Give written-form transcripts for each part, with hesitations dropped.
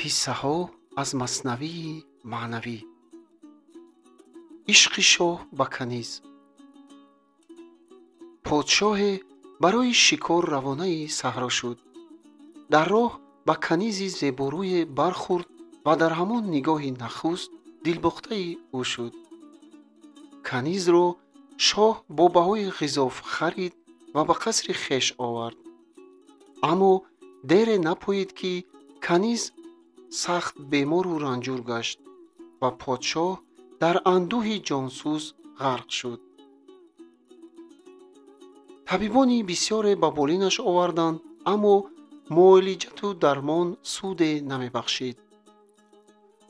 Қиссаҳо аз Маснавии маънавӣ. Ишқи шоҳ ба каниз. Подшоҳе барои шикор равонаи саҳро шуд. Дар роҳ ба канизи зеборӯе бархӯрд ва дар ҳамон нигоҳи нахуст дилбохтаи ӯ шуд. Канизро шоҳ бо баҳои ғизоф харид ва ба қасри хеш овард. Аммо дере напоид, ки каниз сахт бемору ранҷур гашт ва подшоҳ дар андӯҳи ҷонсӯз ғарқ шуд. Табибони бисёре ба болинаш оварданд, аммо муолиҷату дармон суде намебахшид.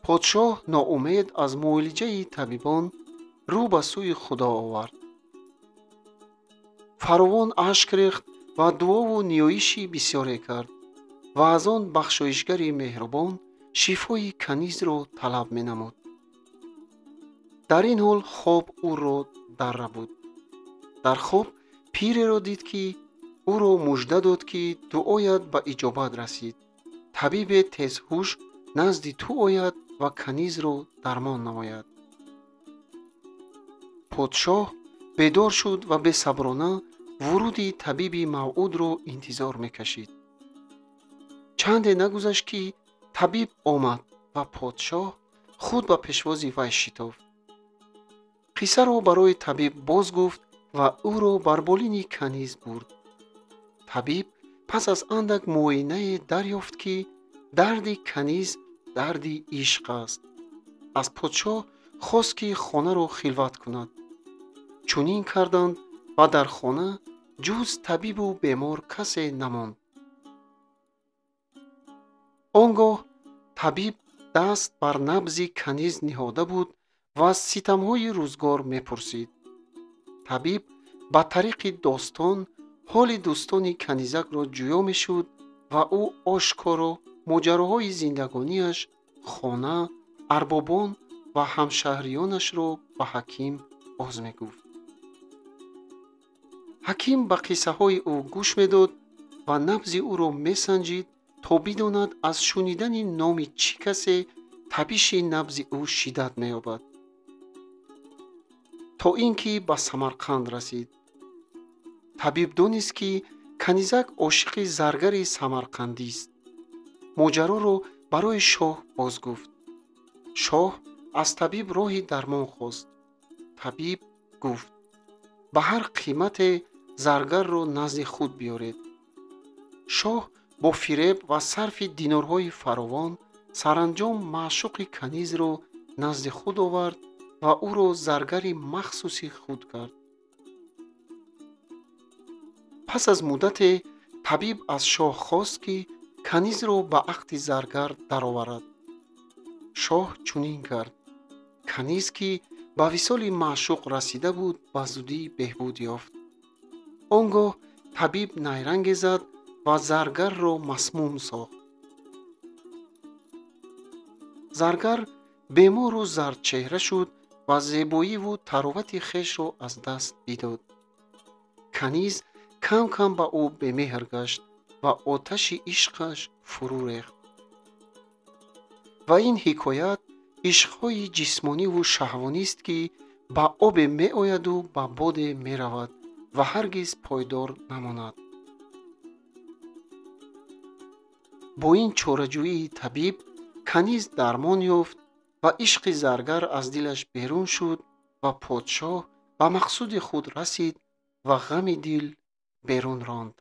Подшоҳ ноумед аз муолиҷаи табибон рӯ ба сӯи Худо овард. Фаровон ашк рехт ва дуову ниёиши бисёре кард ва аз он бахшоишгари меҳрубон шифои канизро талаб менамуд. Дар ин ҳол хоб ӯро даррабуд. Дар хоб пиреро дид, ки ӯро мужда дод, ки дуоят ба иҷобат расид. Табибе тезҳуш назди ту ояд ва канизро дармон намояд. Подшоҳ бедор шуд ва бесаброна вуруди табиби мавъудро интизор мекашид. Чанде нагузашт, ки табиб омад ва подшоҳ худ ба пешвози вай шитофт. Қиссаро барои табиб боз гуфт ва ӯро бар болини каниз бурд. Табиб пас аз андак муоинае дарёфт, ки дарди каниз дарди ишқ аст. Аз подшоҳ хост, ки хонаро хилват кунад. Чунин карданд ва дар хона ҷуз табибу бемор касе намонд. Он гоҳ табиб даст бар набзи каниз ниҳода буд ва аз ситамҳои рӯзгор мепурсид. Табиб ба тариқи достон ҳоли дӯстони канизакро ҷӯё мешуд ва ӯ ошкоро моҷароҳои зиндагониаш, хона, арбобон ва ҳамшаҳриёнашро ба ҳаким боз мегуфт. Ҳаким ба қиссаҳои ӯ гӯш медод ва набзи ӯро месанҷид, то бидонад аз шунидани номи чӣ касе табиши набзи ӯ шиддат меёбад. То ин ки ба Самарқанд расид. Табиб донист, ки канизак ошиқи заргари самарқандист. Моҷароро барои шоҳ боз гуфт. Шоҳ аз табиб роҳи дармон хост. Табиб гуфт: ба ҳар қимате заргарро назди худ биёред. Шоҳ бо фиреб ва сарфи динорҳои фаровон саранҷом маъшуқи канизро назди худ овард ва ӯро заргари махсуси худ кард. Пас аз муддате табиб аз шоҳ хост, ки канизро ба ақди заргар дароварад. Шоҳ чунин кард. Каниз, ки ба висоли маъшуқ расида буд, ба зудӣ беҳбуд ёфт. Он гоҳ табиб найранге зад ва заргарро масмум сохт. Заргар бемору зардчеҳра шуд ва зебоиву таровати хешро аз даст бидод. Каниз кам-кам ба ӯ бемеҳр гашт ва оташи ишқаш фурӯ рехт. Ва ин ҳикоят ишқҳои ҷисмониву шаҳвонист, ки ба обе меояду ба боде меравад ва ҳаргиз пойдор намонад. Бо ин чораҷӯии табиб каниз дармон ёфт ва ишқи заргар аз дилаш берун шуд ва подшоҳ ба мақсуди худ расид ва ғами дил берун ронд.